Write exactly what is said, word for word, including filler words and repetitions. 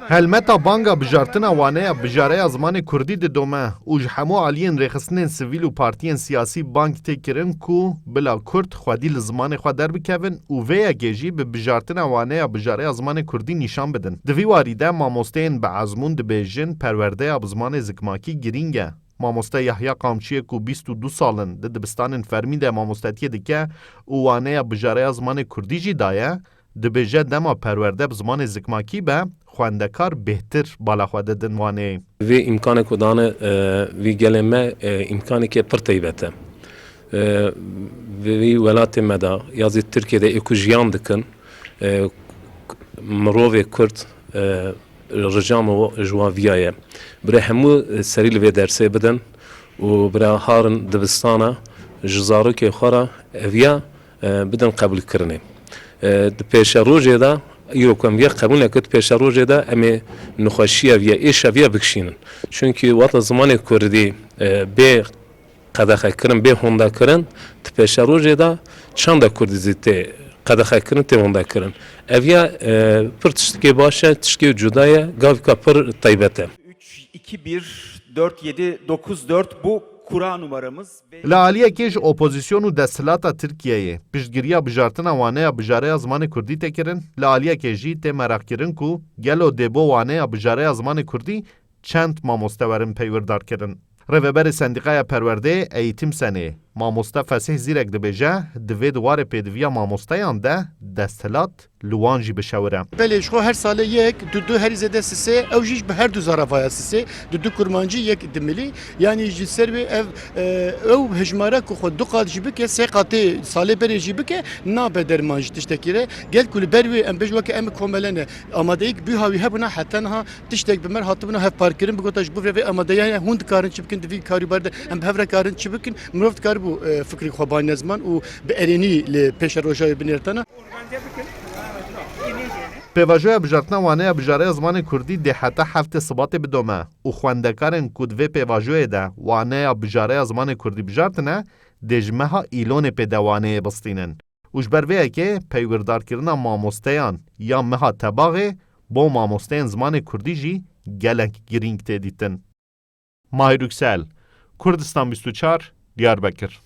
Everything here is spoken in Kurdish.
Helmeta banga bijartina waneya bijareya zimanê kurdî didome û ji hemû aliyên rêxistinên sivîl û partiyên siyasî bang tê kirin ku bila kurd xwedî li zimanê xwe derbikevin û vê yekê jî bi bijartina waneya bijareya zimanê kurdî nîşan bidin. Di vî warî de mamosteyên bi ezmûn dibêjin perwerdeya bi zimanê zikmakî girîng e. Mamoste Yahya Qamçiyê ku bîst û du sal in di dibistanên fermî de mamostetiyê dike û waneya bijareya zimanê kurdî jî daye, dibêje dema perwerde bi zimanê zikmakî be, xwendekar bêhtir bala xwe didin waneyê. Vê îmkanê ku dane, e, vî gelê me, e, îmkanekê pir teybet e. E, vê, vî welatê me de ya zî Tirkiyê de ê ku jiyan dikin, e, mirovê Kurd, e, rica min ji wan viya ye. Birê hemû, e, serî li vê dersê bidin û birê harin dibistana ji zarokê xwe re eviya, e, bidin qebûlkirinê. E, di pêşerojê de, îro ku em viya qebûl nekin, di pêşerojê de em ê nexweşiya viya, êşa viya bikişînin. Çunkî wata zimanê kurdî, e, bê qedexekirin, bê hondekirin, di pêşerojê de çanda kurdî zî tê qedexekirin, tê hondekirin. Ev ya, e, pir tiştekê baş e, tiştekê cuda ye, gavika pir taybet e. Üç iki bir dört yedi dokuz dört bu kura numaramız. Li aliyekê ji opozîsyon û desthilata Tirkiyeyê piştgiriya bijartina waneya bijareya zimanê kurdî tê kirin, li aliyekê jî tê meraqkirin ku gelo dê bo waneya bijareya zimanê kurdî çend mamoste werin peywirdarkirin. Rêveberê Sendîqaya Perwerdeyê Eğitim Senê, mamoste Fesîh Zîrek dibêje, di vê di warê pêdiviya mamosteyan de desthilat li wan jî bişewire. Belê, ji xwe her salê yek, du du, herî zêde sisê, ew jî ji bi her du zaravaya sisê, du du kurmancî, yek dimilî. Yanî ji ser wê ev, e, ew hejmara ku xwe du qat jî bike, sê qatê salê berê jî bike, nabe derman ji tiştekî re. Gel ku li ber wê em bêjin weke em komele ne. Amadeyî ku bûha wî hebûna heta niha tiştek bi me re hatibûna hevparkirin, bigota ji bo vê amadeya hûn dikarin çi bikin, di vî karî ber de em bi hev re karin çi bikin, mirov dikaribû, e, fikrê xwe banîne ziman û bi erênî li pêşeroja wê binêrtana. Pêvajoya bijartina waneya bijareya zimanê kurdî dê heta heftê Sibatê bidome û xwendekarên ku di vê pêvajoyê de waneya bijareya zimanê kurdî bijartine, dê ji meha Îlonê pê de waneyê bistînin. Û ji ber vê yekê peywirdarkirina mamosteyan ya meha Tebaxê bo mamosteyên zimanê kurdî jî gelek girîng tê dîtin. Mahir Yüksel, Kurdistan bîst û çar, Diyarbekir.